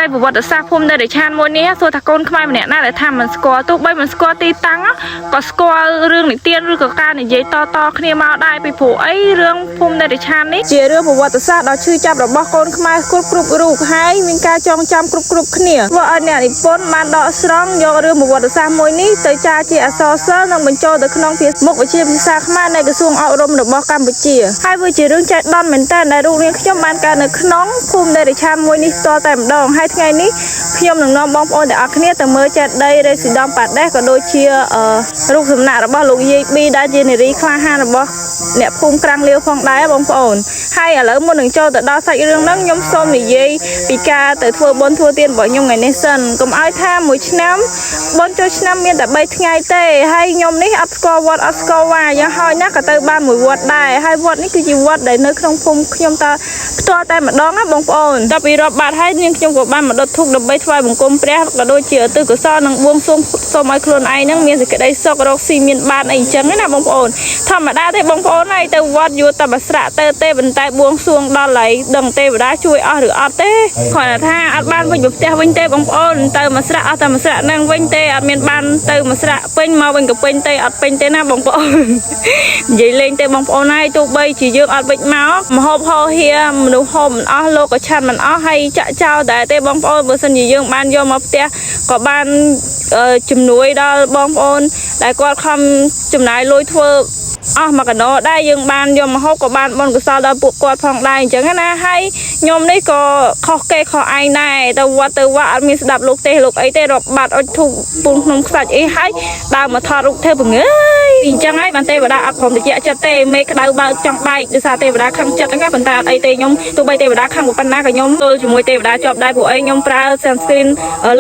ដីប្រវត្តិសាស្ត្រភូមិនៅរិឆានមួយនេះសួរថាកូនខ្មែរម្នាក់ណាដែលថាមិនស្គាល់ទោះបីមិនស្គាល់ទីតាំងក៏ស្គាល់រឿងនិទានឬក៏ការនិយាយតៗគ្នាមកដែរពីព្រោះអីរឿងភូមិនៅរិឆាននេះជារឿងប្រវត្តិសាស្ត្រដ៏ឈឺចាប់របស់កូនខ្មែរគ្រប់គ្រប់រូបហើយមានការចងចាំគ្រប់គ្រប់គ្នាធ្វើឲ្យអ្នកនិពន្ធបានដកស្រង់យករឿងប្រវត្តិសាស្ត្រមួយនេះទៅចារជាអក្សរសិល្ប៍និងបញ្ចូលទៅក្នុងភាសាមុខវិជ្ជាភាសាខ្មែរនៃក្រសួងអប់រំរបស់កម្ពុជាហើយវាជារឿងចៃដន្យមែនតើដែលរូបនាងខ្ញុំបានកើតនៅក្នុងភូមិដេរិឆានមួយនេះផ្ទាល់តែម្ដងហើយថ្ងៃនេះខ្ញុំនឹងនាំបងប្អូនទាំងអស់គ្នាទៅមើលចេតិយរេស៊ីដង់ប៉ាដេសក៏ដូចជាអឺរូបសំណាករបស់លោកយាយប៊ីដែលជានារីក្លាហានរបស់អ្នកភូមិក្រាំងលាវផងដែរបងប្អូនហើយឥឡូវមុននឹងចូលទៅដល់សាច់រឿងហ្នឹងខ្ញុំសូមនិយាយពីការទៅធ្វើបុណ្យធ្វើទានរបស់ខ្ញុំថ្ងៃនេះសិនកុំឲ្យថាមួយឆ្នាំបុណ្យចូលឆ្នាំមានតែ3ថ្ងៃទេហើយខ្ញុំនេះអត់ស្គាល់វត្តអត់ស្គាល់វាយ៉ាងហោចណាស់ក៏ទៅបានមួយវត្តដែរហើយវត្តនេះគឺជាវត្តដែលនៅក្នុងភូមិខ្ញុំតើផ្ទាល់តែម្ដងណាបងប្អូនដល់ពីរាប់បាតហើយនាងខ្ញុំក៏បានមកដុតធូបដើម្បីថ្វាយបង្គំព្រះក៏ដូចជាឧទ្ទិសកុសលនិងបួងសួងសូមឲ្យខ្លួនឯងនឹងមានសេចក្តីសុខរកស៊ីមានបានអីអញ្ចឹងណាបងប្អូនធម្មតាទេបងប្អូនហើយទៅវត្តយួរតែបស្រាក់ទៅទេប៉ុន្តែបួងសួងដល់ហើយដឹងទេវតាជួយអស់ឬអត់ទេគ្រាន់តែថាអត់បានវិញទៅផ្ទះវិញទេបងប្អូនទៅមកស្រាក់អស់តែមកស្រាក់នឹងវិញទេអត់មានបានទៅមកស្រាក់ពេញមកវិញក៏ពេញទេអត់ពេញទេណាបងប្អូន និយាយលេងទេបងប្អូនហើយទោះបីជាយើងអត់វិចមកមហូបហោហៀមនុស្សហូបមិនអស់លោកក៏ឆាន់មិនអស់ហើយចាក់ចោលដែរទេបងប្អូនបើសិនជាយើងបានយកមកផ្ទះក៏បានអឺជំនួយដល់បងប្អូនដែលគាត់ខំចំណាយលុយធ្វើអស់មកកណោដែរយើងបានយកមកហូបក៏បានបុណ្យកុសលដល់ពួកគាត់ផងដែរអញ្ចឹងណាហើយខ្ញុំនេះក៏ខុសគេខុសឯងដែរទៅវត្តទៅវត្តអត់មានស្ដាប់លោកទេលោកអីទេរាប់បាត់អុចធូបពូនក្នុងខ្សាច់អីហើយដើរមកថតរូបទេពងើយអញ្ចឹងហើយបានទេវតាអត់ព្រមតិចចិត្តទេមេក្តៅបើកចង់បែកដោយសារទេវតាខឹងចិត្តហ្នឹងណាប៉ុន្តែអត់អីទេខ្ញុំទោះបីទេវតាខឹងប៉ុណ្ណាក៏ខ្ញុំទល់ជាមួយទេវតាជាប់ដែរព្រោះអីខ្ញុំប្រើ sunscreen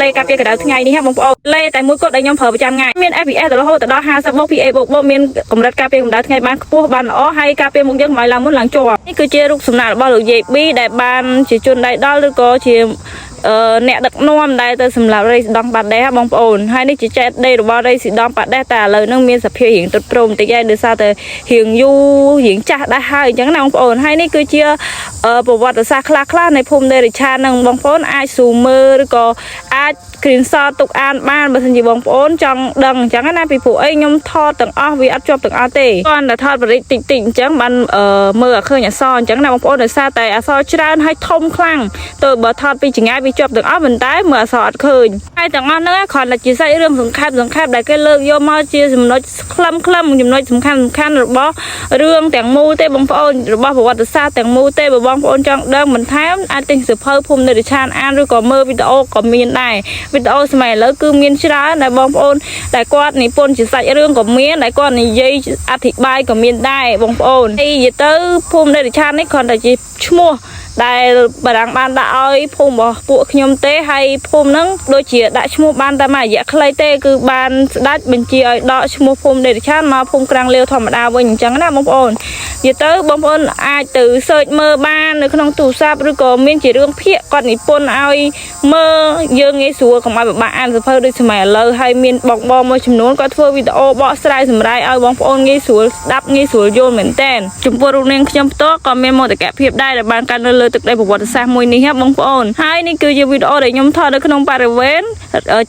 លេការពារកម្ដៅថ្ងៃនេះហ៎បងប្អូនលេតែមួយគត់ដែលខ្ញុំប្រើប្រចាំថ្ងៃមាន SPF ទៅរហូតដល់50បូក PA បូកបូកមានកម្រិតការពារកម្ដៅថ្ងៃបានខ្ពស់បានល្អហើយការពារមុខយើងកុំឲ្យឡើងមុនឡើងជាប់នេះគឺជារូបសំណាករបស់លោកយាយប៊ីដែលបានជាជនដៃដល់ឬក៏ជាអឺអ្នកដឹកនាំដែលទៅសម្រាប់រៃស្ដង់បាត់ដេះបងប្អូនហើយនេះជាចេតិយរបស់រៃស៊ីដង់បាត់ដេះតែឥឡូវហ្នឹងមានសភាពរៀងទ្រុឌទ្រោមបន្តិចហើយដោយសារតែរៀងយូររៀងចាស់ដែរហើយអញ្ចឹងណាបងប្អូនហើយនេះគឺជាប្រវត្តិសាស្ត្រខ្លះៗនៃភូមិដេរិឆានឹងបងប្អូនអាចស៊ូមើលឬក៏អាច screenshot ទុកអានបានបើសិនជាបងប្អូនចង់ដឹងអញ្ចឹងណាពីព្រោះអីខ្ញុំថតទាំងអស់វាអត់ជាប់ទាំងអស់ទេគ្រាន់តែថតបរិចតិចតិចអញ្ចឹងបានមើលឲ្យឃើញអក្សរអញ្ចឹងណាបងប្អូនដោយសារតែអក្សរច្រើនហើយធំខ្លាំងទៅបើថតពីចង្ងាយវាជាប់ទាំងអស់ប៉ុន្តែមើលអក្សរអត់ឃើញហើយទាំងអស់ហ្នឹងគ្រាន់តែជាសាច់រឿងសង្ខេបសង្ខេបដែលគេលើកយកមកជាចំណុចខ្លឹមខ្លឹមចំណុចសំខាន់សំខាន់របស់រឿងទាំងមូលទេបងប្អូនរបស់ប្រវត្តិសាស្ត្រទាំងមូលទេបើបងប្អូនចង់ដឹងបន្ថែមអាចទិញសៀវភៅភូមិនិរឆានអានឬក៏មើលវីដេអូក៏មានដែរវីដេអូសម័យឥឡូវគឺមានច្រើនដែលបងប្អូនដែលគាត់និពន្ធជាសាច់រឿងក៏មានដែលគាត់និយាយអធិប្បាយក៏មានដែរបងប្អូនហើយនិយាយទៅភូមិនិរឆាននេះគ្រាន់តែជាឈ្មោះដែលបារាំងបានដាក់ឲ្យភូមិរបស់ពួកខ្ញុំទេហើយភូមិហ្នឹងដូចជាដាក់ឈ្មោះបានតែមួយរយៈខ្លីទេគឺបានស្ដេចបញ្ជាឲ្យដកឈ្មោះភូមិដេរិឆានមកភូមិក្រាំងលាវធម្មតាវិញអញ្ចឹងណាបងប្អូននិយាយទៅបងប្អូនអាចទៅ search មើលបាននៅក្នុងទូរស័ព្ទឬក៏មានជារឿងភាគគាត់និពន្ធឲ្យមើលយើងងាយស្រួលកុំឲ្យពិបាកអានសៀវភៅដូចសម័យឥឡូវហើយមានបងបងមួយចំនួនគាត់ធ្វើវីដេអូបកស្រាយសម្រាយឲ្យបងប្អូនងាយស្រួលស្ដាប់ងាយស្រួលយល់មែនតើចំពោះរូបនាងខ្ញុំផ្ទាល់ក៏មានមោទកភាពដែរដែលបានកាន់នៅលើទឹកដីប្រវត្តិសាស្ត្រមួយនេះហ៎បងប្អូនហើយនេះគឺជាវីដេអូដែលខ្ញុំថតនៅក្នុងបរិវេណ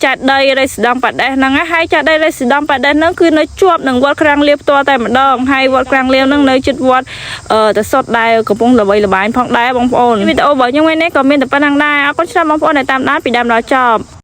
ចាត់ដីរេស៊ីដង់ប៉ាដេសហ្នឹងហើយចាត់ដីរេស៊ីដង់ប៉ាដេសហ្នឹងគឺនៅជាប់នឹងវត្តក្រាំងលាវផ្ទាល់តែម្ដងហើយវត្តក្រាំងលាវហ្នឹងនៅជិតវត្តតសុតដែលកំពុងល្បីល្បាញផងដែរបងប្អូនវីដេអូរបស់ខ្ញុំថ្ងៃនេះក៏មានតែប៉ុណ្្នឹងដែរអរគុណច្រើនបងប្អូនដែលតាមដានពីដើមដល់ចប់។